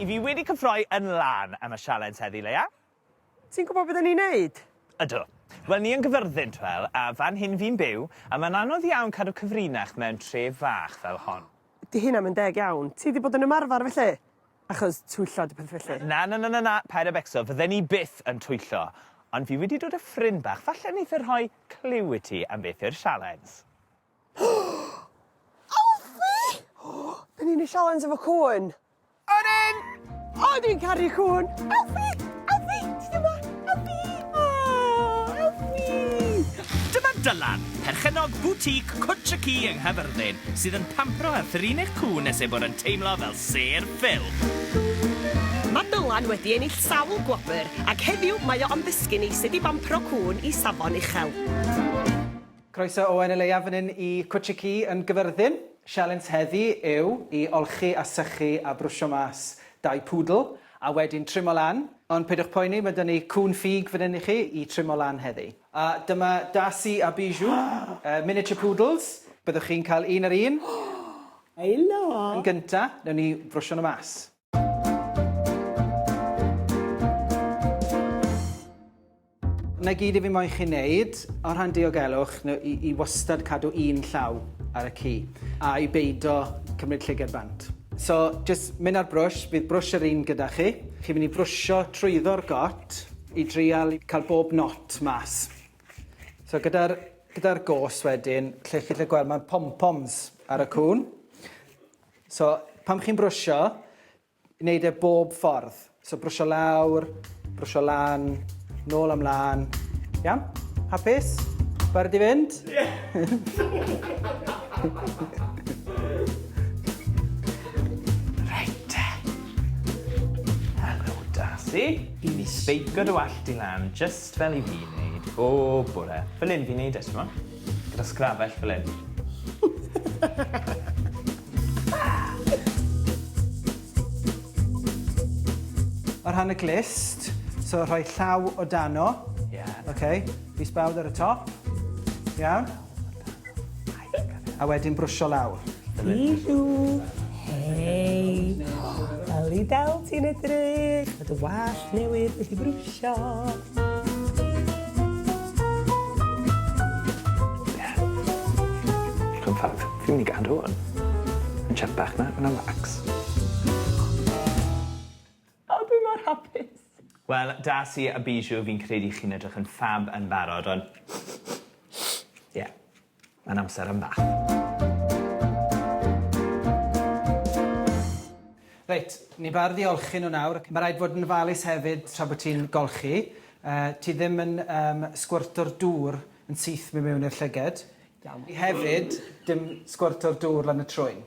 Felly fi wedi cyffroi yn lân am y sialens heddi Leia. Ti'n gwybod be' 'dan ni'n neud? Ydw. Wel ni yn Gyfyrddin t'wel a fan hyn fi'n byw a ma'n anodd iawn cadw cyfrinach mewn tref fach fel hon. 'Di hynna'm yn deg iawn. Ti 'di bod yn ymarfer felly? Achos twyllo 'di peth felly. Na na na na na paid â becso fydden i byth yn twyllo. Ond fi wedi dod â ffrind bach falle neith e rhoi cliw i ti am beth yw'r sialens. Alfie! 'Dan ni'n neud sialens efo cŵn. Odyn! O dwi'n caru cŵn! Alfie! Alfie! Ti yma? Alfie! O! Alfie! Dyma Dylan, perchennog bwtîc Cwtsh y Ci yng Nghaerfyrddin, sydd yn pampro a thrin eich cŵn nes eu bod yn teimlo fel sêr ffilm. Mae Dylan wedi ennill sawl gwobr, ac heddiw mae o am ddysgu ni sut i bampro cŵn i safon uchel. Croeso Owen a Leia fan hyn i Cwtsh y Ci yn Gyfyrddin. Sialens heddi yw i olchi a sychu a brwsio mas dau pwdl a wedyn trimo lan. Ond peidiwch poeni, mae 'da ni cŵn ffug fan hyn i chi i trimo lan heddi. A dyma Darcy a Bijou, miniature poodles. Byddwch chi'n cael un ar un. Helo! Yn gynta, newn ni frwsio nhw mas. 'Na gyd i fi moyn chi neud, o rhan diogelwch, no, i, i wastad cadw un llaw ar y ci, a i beido cymryd llyged bant. So, jyst mynd â'r brwsh, bydd brwsh yr un gyda chi. Chi'n mynd i frwsio trwyddo'r got i drial cael bob knot mas. So gyda'r gyda'r gos wedyn, lle chi'n gallu gweld mae pom-poms ar y cŵn. So, pan chi'n brwsio, wneud e bob ffordd. So brwsio lawr, brwsio lan, nôl a mlân. Iawn? Hapus? Barod i fynd? Ie! Reit te. Helo Darcy. Fi'n mynd i sbeico dy wallt di lan jyst fel i fi neud bob bore. Fel 'yn fi'n neud e t'mo'? Gyda sgrafell fel 'yn. O rhan y glust, so rhoi llaw o dano. Ie. Oce, bys bawd ar y top. Iawn? A wedyn brwsio lawr. Bijou! Hei! Yli del ti'n edrych! Ma' dy wallt newydd wedi brwsio. In fact, fi'n mynd i gadw hwn. Yn chip bach 'na, hwnna'n wax. O, dwi mor hapus. Wel, Darcy a Bijou, fi'n credu chi'n edrych yn ffab yn barod, ond... Ie, mae'n amser am bath. Reit, ni'n barod i olchi nhw nawr. Mae rhaid fod yn ofalus hefyd tra bod ti'n golchi. Uh, ti ddim yn um, sgwrto'r dŵr yn syth mynd mewn i'r llyged. Iawn. Hefyd, dim sgwrto'r dŵr lan y trwyn.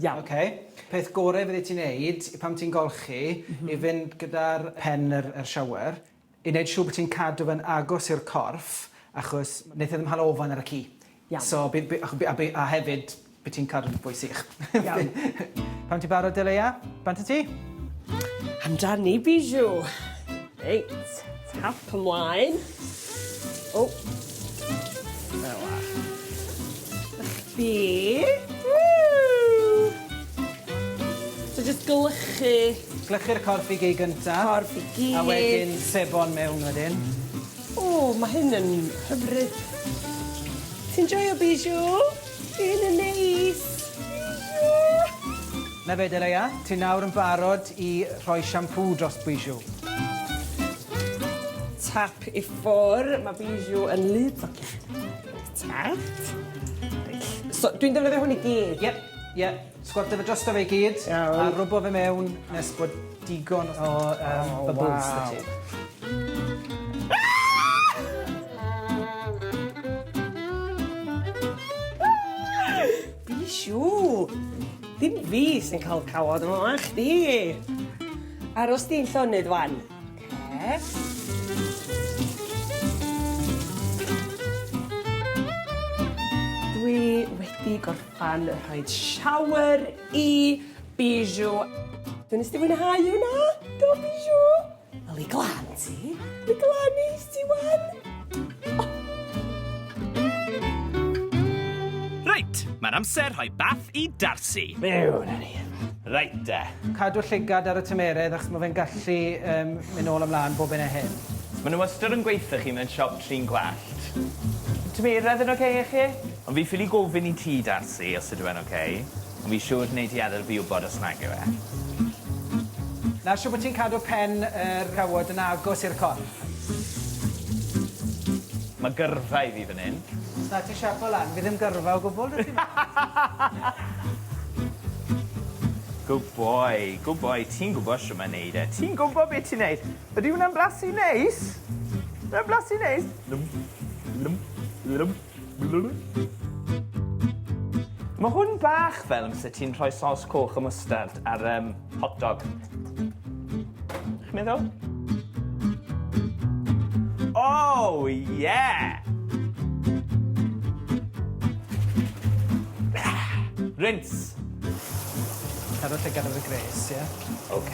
Iawn. Oce. Peth gore fydde ti'n neud pan ti'n golchi mm -hmm. i fynd gyda'r pen yr, yr shower i neud siŵr bod ti'n cadw fe'n agos i'r corff achos neith e ddim hala ofan ar y ci. Iawn. So by- by- ach- by- a by- a hefyd by' ti'n cadw'n fwy sych. Iawn. Pan ti barod Deleia, bant â ti. Amdani Bijou. Reit, tap ymlaen. O. Fel 'a. 'Na chdi. Ww! So jyst glychu. Glychu'r corff i gyd gynta. Corff i gyd. A wedyn sebon mewn wedyn. O, ma' hyn yn hyfryd. Ti'n joio Bijou? Di hyn yn neis. Bijou! 'Na fe Deleia, ti nawr yn barod i rhoi siampŵ dros Bijou. Tap i ffwr, ma' Bijou yn lyfo. Tap. Reit. So dwi'n defnyddio hwn i gyd? Iep, ie. Sgwarto fe drosto fe i gyd. Iawn. A rwbo fe mewn nes bod digon o yym O, bubbles 'da waw. ti. Bijou! Dim fi sy'n cael cawod yma, ma' chdi. Aros di'n llonydd wan. Oce. Dwi wedi gorffan rhoid shower i Bijou. Do nes di fwynhau hwnna? Do Bijou? Yli glan ti. Yli glan neis ti wan. Reit, mae'n amser rhoi bath i Darcy. Mewn â ni. Reit de. Cadw llygad ar y tymeredd achos ma' fe'n gallu yym myn' nôl a mlan bob hyn a hyn. Ma' nhw wastad yn gweutho chi mewn siop trin gwallt. Tymeredd yn oce i chi? Ond fi ffili gofyn i ti Darcy os ydyw e'n oce. Ond fi siŵr wnei di adael fi wbod os nag yw e. Na, siŵr bod ti'n cadw pen yr cawod yn agos i'r corff. Ma' gyrfa i fi fan 'yn. Os na ti'n siapo lan, fydd ddim gyrfa o gwbl 'da ti. Good boy, good boy. Ti'n gwybod shwt mae neud e. Ti'n gwybod beth ti'n neud. Ydy hwnna'n blasu neis? Hwnna'n blasu neis? Lwm, lwm, lwm, lwm. Mae hwn bach fel amser ti'n rhoi sos coch a mwstard ar um, hot dog. Chi'n meddwl? Oh, yeah! Rinse. Cadw llygad ar y gres, ie? OK.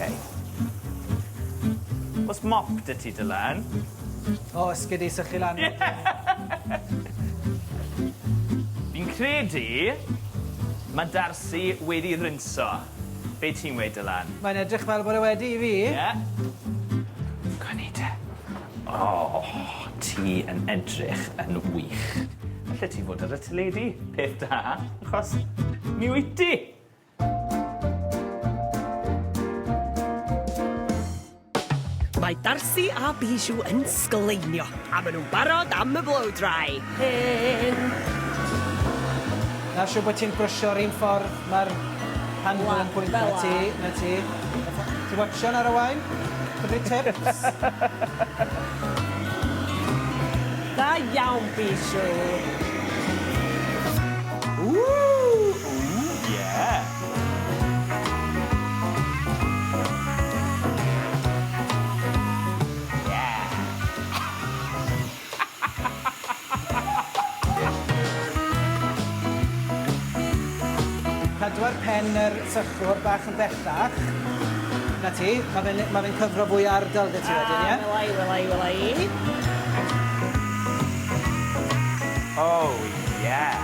O's mop 'da ti Dylan? O, esgid i sychu lan. Fi'n credu ma' Darcy wedi rinso. Be ti'n weud Dylan? Mae'n edrych fel bod e wedi i fi. Ie. Go on te. O, ti yn edrych yn wych. Allet ti fod ar y teledu, peth da, achos mi wyt ti. Mae Darcy a Bijou yn sgleinio, a maen nhw'n barod am y blow dry. Hyn. Na, siŵr bod ti'n brwsio'r un ffordd mae'r handle yn pwynt. Na ti, na ti. Ti watsio'n ar y wain? Cymryd tips? Da iawn, Bijou. Ww! Ww, ie! Cadwa'r pen yr sychwr bach yn bellach. Na ti, ma' fe'n ma' fe'n cyfro fwy o ardal 'da ti wedyn, ie? Ah, wela i, wela i, wela i. Oh, yeah!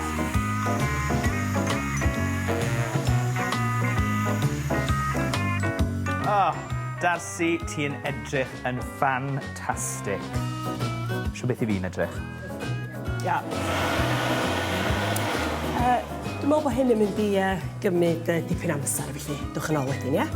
Oh, Darcy, ti'n edrych yn ffantastig. Shw beth i fi'n edrych? Ia. Yy, dwi'n meddwl bod hyn yn mynd i uh, gymryd uh, dipyn amser, felly dwch yn ôl wedyn, ia?